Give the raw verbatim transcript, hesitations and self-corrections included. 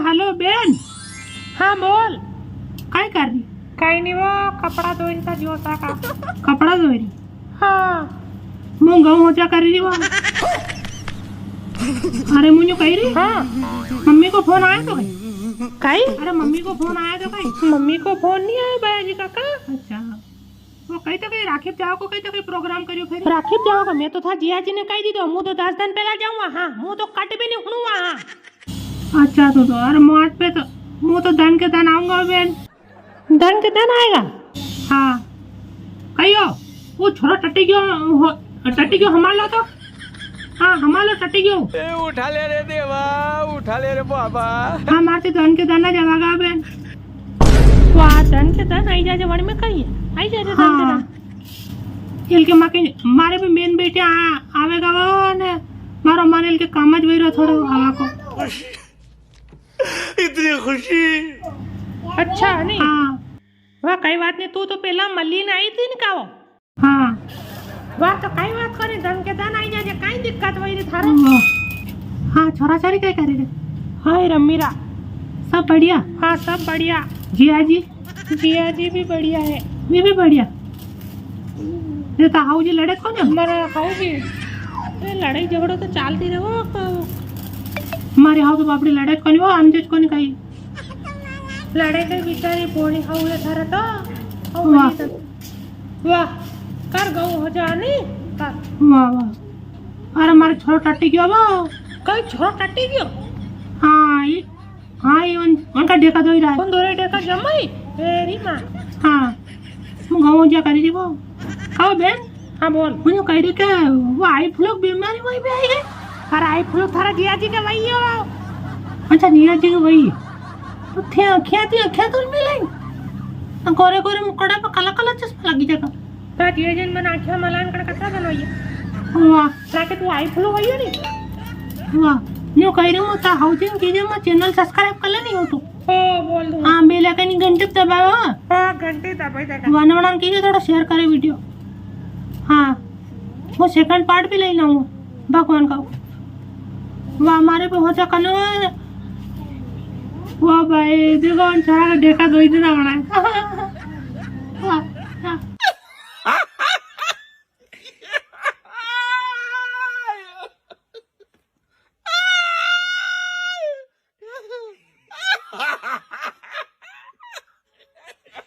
हेलो बेन। हाँ बोल। काई कर री? काई नी वो, कपड़ा धोई री था जोसा का। कपड़ा धोई री? हाँ। मूं गऊं होजा करी री वा। अरे मूं यूं कई री। हाँ। मम्मी को फोन आयो तो काई? काई? अरे मम्मी को फोन आयो तो काई? मम्मी को फोन नी आयो भैया जी काका। अच्छा। वो कई तो कई राखी पे जावा को कई तो कई प्रोग्राम करियो फिर? राखी पे जावा को? मैं तो था जिया जी ने कई दी तो, मूं तो दस दन पेला जाऊंगा। हाँ, मूं तो कट भी नी हुणूंगा। हाँ। अच्छा तो, तो अरे मात पे तो, मूं तो दन के दन आऊंगा बेन। दन के दन आएगा? हाँ। कहियो, वो छोरो टट्टी गयो, हो, टट्टी गयो हमार लो तो। हाँ, हमार लो टट्टी गयो। ए, उठा ले रे देवा, उठा ले रे बाबा। हाँ, मारती दन के दन आ जावागा बेन। वाह, दन के दन आई जाजे, वण में कई है? आई जाजे दन के हाँ। दन। इनके माँ के, मारे भी मेन बेटे आ, आवेगा वो ने, मारो माने इनके काम ज वई रो थोड़ो आवा को। इतनी खुशी। अच्छा, नी? हाँ। वाह, कई बात नी, तू तो पेला मली ने आई थी इनका वो। हाँ। वाह, तो कई बात कोनी, दन के दन आई जाजे, कई दिक्कत वई रे थारे? वाह। हाँ, छोरा छोरी कई करी रे? हाय रमीरा। सब बढ़िया? हाँ, सब बढ़िया। जिया जी? जिया जी भी बढ़िया है। वी भी बढ़िया। ये तो हाऊ जी लड़े कोनी? मारा हाऊ जी। ये लड़ाई झगड़ो तो चालती रे वो। मारे हाऊ तो बापड़ी लड़े कोनी वो, आम जेज कोनी कई। लड़े के बेचारी बोनी हाऊ है थारा तो। हाऊ वाह। नहीं तो। वाह, कर गऊं होजा नी, कर। वाह, वाह। अरे, मारो छोरो टट्टी गयो बा। कई छोरो टट्टी गयो? हाँ, ये, हाँ, ये उन, उनका डेका धोई रा है। कौन धोई रा है डेका? जमाई? तेरी माँ। हाँ, मूं गऊं होजा करी री वो। कहो बेन। हाँ, बोल। मूं कई री के वो आई फ्लू बीमारी वई भी आई है? अरे, आई फ्लू थारा जिया जी के वई हो। अच्छा, जिया जी के वई। तो थे आँखियाँ थी, आँखियाँ तो मिलाई। तो गोरे गोरे मुकड़ा पे काला काला चश्मा लगी जाता। तो जिया जी ने मने आँखियाँ मलान कण कतरा दन वई है। वाह। लाके तू आई फ्लू वई हो नी। वाह। यूं कई री हूँ, तो हाऊ जी ने कीजे, मारो channel subscribe कर ले नी हो तो। ओ, बोल दूँ। हाँ, bell icon की घंटी पे दबाओ। हाँ, घंटी दबाई देगा। वाना वाना कीजे, थोड़ा share करे video। हाँ, मूं second part भी लई लाऊं भगवान का। वाह, मारे पे होजा कनो। वाह भाई, देखो, उन सारा का डेका धोई देना बना है। वाह, वाह।